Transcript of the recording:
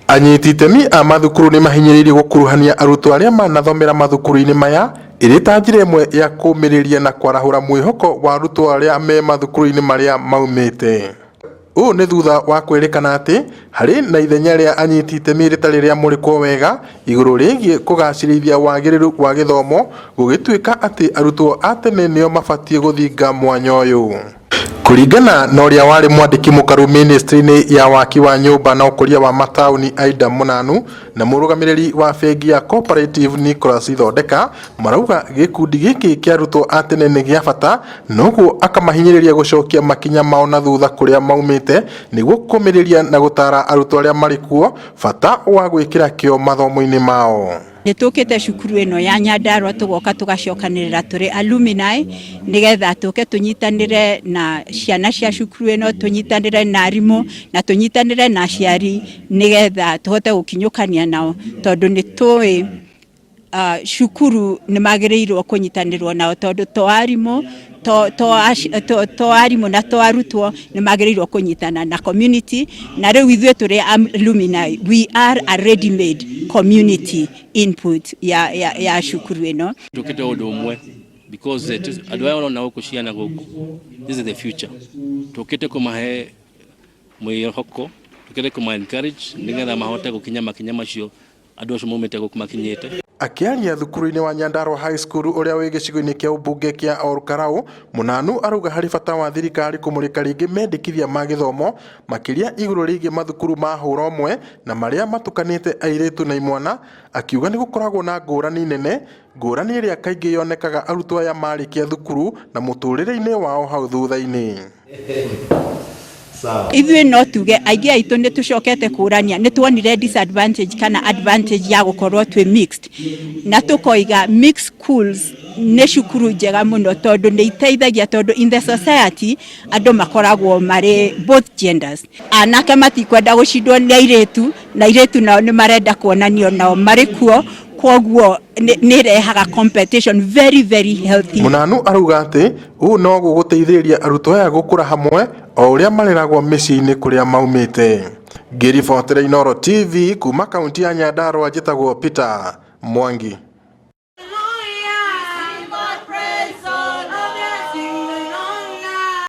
Anyiti itemi a mathukuru nĩ mahinyĩrĩirio gũkuruhania arutwo arĩa manathomera mathukuru-inĩ maya ĩrĩ ta njĩra ĩmwe ya kũmĩrĩria na kwarahũra mwĩhoko wa arutwo arĩa me mathukuru-inĩ marĩa maumĩte. Ũũ nĩ thutha wa kwĩrĩkana atĩ harĩ na ithenya rĩa anyiti itemi rĩtarĩ rĩamũrĩkwo wega igũrũ rĩgiĩ kũgacĩrithia wagĩrĩru wa gĩthomo, gũgĩtuĩka atĩ arutwo a tene nĩo mabatiĩ gũthinga mwanya ũyũ. Kũringana na ũrĩa warĩ mwandĩki mũkaru mĩnĩstrĩ-inĩ ya waki wa nyũmba na ũkũria wa mataũni Aida Mũnanu na mũrũgamĩrĩri wa bengi ya Cooperative Nicholas Ithondeka, marauga gĩkundi gĩkĩ kĩa arutwo a tene nĩ gĩa bata, noguo akamahinyĩrĩria gũcokia makinya mao na thutha kũrĩa maumĩte nĩguo kũmĩrĩria na gũtara arutwo arĩa marĩ kuo bata wa gwĩkĩra kĩo mathomo-inĩ mao. Nĩ tũkĩte cukuru ĩno ya Nyandarua, tũgoka tũgacokanĩrĩra tũrĩ alumni nĩgetha tũke tũnyitanĩre na ciana cia cukuru ĩno, tũnyitanĩre na arimũ na tũnyitanĩre na aciari nĩgetha tũhote gũkinyũkania nao, tondũ nĩ tũĩ cukuru nĩ magĩrĩirwo kũnyitanĩrwo nao, tondũ to arimũ to, to, to, to arimũ na to arutwo, nĩ magĩrĩirwo kũnyitana na community. Na rĩu ithuĩ tũrĩ alumni, we are a ready made community input ya cukuru ĩno. Tukite ũndũ ũmwe because andũ aya ũrona gũkũ, ciana gũkũ, this is the future. Tukite kũmahe mwĩhoko, tukite kũma encourage nĩgetha mahote gũkinya makinya macio andũ acio maumĩte gũkũ makinyĩte. Akĩaria thukuru-inĩ wa Nyandarua High School ũrĩa wĩ gĩcigo-inĩ kĩa ũmbunge kĩa Olkalou, Mũnanu arauga harĩ bata wa thirikari kũmũrĩka rĩngĩ mendekithia ma gĩthomo, makĩria igũrũ rĩgiĩ mathukuru ma hũra ũmwe na marĩa matukanĩte airĩtu na imwana, akiuga nĩ gũkoragwo na ngũrani nene, ngũrani ĩrĩa kaingĩ yonekaga arutwo aya marĩkia thukuru na mũtũrĩre-inĩ wao hau thutha-inĩ. Ithuĩ no tuge aingĩ aitũ nĩ tũcokete kũrania, nĩ tuonire disadvantage kana advantage ya gũkorwo twĩ mixed, na tũkoiga mixed schools nĩ cukuru njega mũno, tondũ nĩ iteithagia, tondũ in the society andũ makoragwo marĩ both genders. Anake matikwenda gũcindwo nĩ airĩtu, na airĩtu nao nĩ marenda kuonanio nao marĩ kuo, koguo nĩ ĩrehaga competition very very healthy. Mũnanu arauga atĩ ũũ no gũgũteithĩrĩria arutwo aya gũkũra hamwe o ũrĩa mareragwo mĩciĩ-inĩ kũrĩa maumĩte. Ngĩribotera Inooro TV kuma kaunti ya Nyandarua, njĩtagwo Peter Mwangi.